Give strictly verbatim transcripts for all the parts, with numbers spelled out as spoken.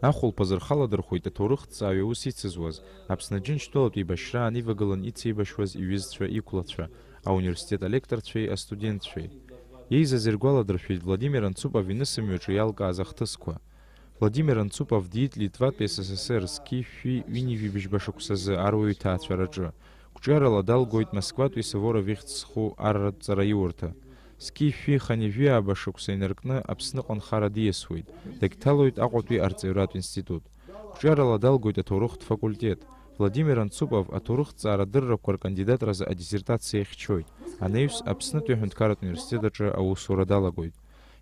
Ахәылԥаз рхаладырхәит аҭоурыхҭҵааҩ аус ицызуаз, Аԥсны Џьынџьтәылатә еибашьраан ивагылан ицеибашьуаз иҩызцәа, иқәлацәа, ауниверситет алекторцәеи астудентцәеи. Еизаз иргәаладыршәеит Владимир Анцупов инысымҩаҿы иалкааз ахҭысқәа. Владимир Анцупов диит Литватәи С С С Р зқьи шәи ҩынҩажәи бжьба шықәсазы аруаҩы иҭаацәараҿы. Қәҿиарала далгоит Москватәи Суворов ихьӡ зху арратә ҵараиурҭа. Зқьи шәи хынҩажәи ааба шықәса инаркны Аԥсныҟа нхара диасуеит, дагьҭалоит Аҟәатәи арҵаҩратә институт. Қәҿиарала далгоит аҭоурыхтә факультет. Владимир Анцупов аҭоурыхҭҵаара адыррақәа ркандидатразы адиссертациа ихьчоит. Анаҩс Аԥснытәи аҳәынҭқарратә университет аҿы аусура далагоит.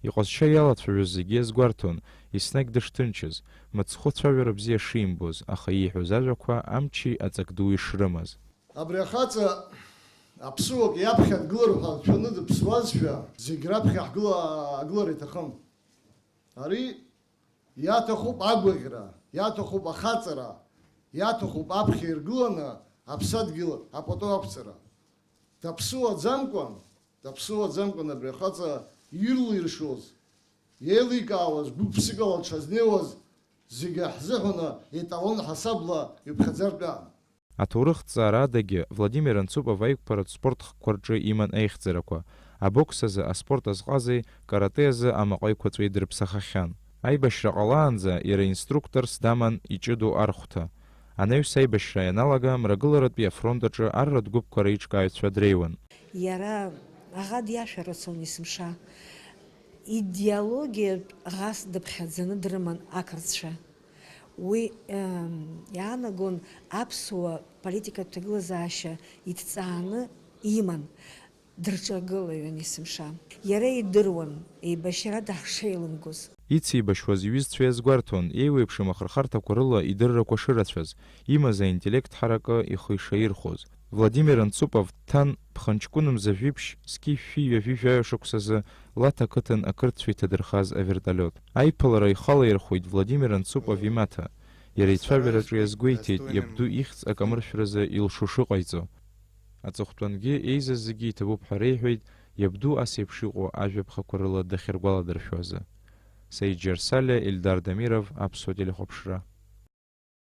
Иҟазшьа иалацәажәоз зегьы иазгәарҭон, еснагь дышҭынчыз, мыцхәы цәажәара бзиа шимбоз, аха ииҳәоз ажәақәа амчи аҵак дуи шрымаз. Абри ахаҵа аԥсуак иаԥхьа дгылар ҳәа дшәаны дыԥсуазшәа, зегь раԥхьа ҳгыла-, аагылар иҭахым. Ари иаҭахуп агәаӷьра, иаҭахуп ахаҵара, иаҭахуп аԥхьа иргыланы аԥсадгьыл апату ақәҵара. Даԥсуаӡамкәан, даԥсуаӡамкәан абри ахаҵа ирлиршоз, еиликаауаз, гәык-ԥсыкала дшазнеиуаз, зегьы ҳзыҳәаны еталон ҳасабла иԥхьаӡартә иаан. Аҭоурыхҭҵаара адагьы Владимир Анцупов аиқәԥаратә спорт хкқәа рҿы иман аихьӡарақәа, абокс азы аспорт азҟазеи каратэ азы амаҟа еиқәаҵәеи дрыԥсахахьан. Аибашьра ҟалаанӡа иара инструкторс даман иҷыдоу архәҭа. Анаҩс аибашьра ианалага, мрагыларатәи афронт аҿы арратә гәыԥқәа реиҿкааҩцәа дреиуан. Иара аӷа диашәарацон есымша. Идеологиатә ӷас дыԥхьаӡаны дрыман ақырҭцәа. Уи, ем, иаанагон аԥсуа политикатә ҭагылазаашьа иҭҵааны иман, дырҿагылаҩын есымша. Иара идыруан еибашьрада ҳшеилымгоз. Ицеибашьуаз иҩызцәа иазгәарҭон, еиуеиԥшым ахырхарҭақәа рыла идыррақәа шырацәаз, имаз аинтеллект ҳаракы ихы ишаирхәоз. Владимир Анцупов дҭан ԥхынҷкәын мза жәиԥшь, зқьи шәи ҩажәи жәаҩа шықәсазы Лаҭа ақыҭан ақырҭцәа иҭадырхаз авертолиот. Аиԥылара ихалаирхәеит Владимир Анцупов имаҭа. Иара ицәажәараҿы иазгәеиҭеит, иабду ихьӡ акамыршәразы илшо шыҟаиҵо. Аҵыхәтәангьы еизаз зегьы иҭабуп ҳәа реиҳәеит, иабду ас еиԥш иҟоу ажәаԥхақәа рыла дахьыргәаладыршәо азы. Саид Џьарсалиа, Ельдар Дамиров, Аԥсуа телехәаԥшра.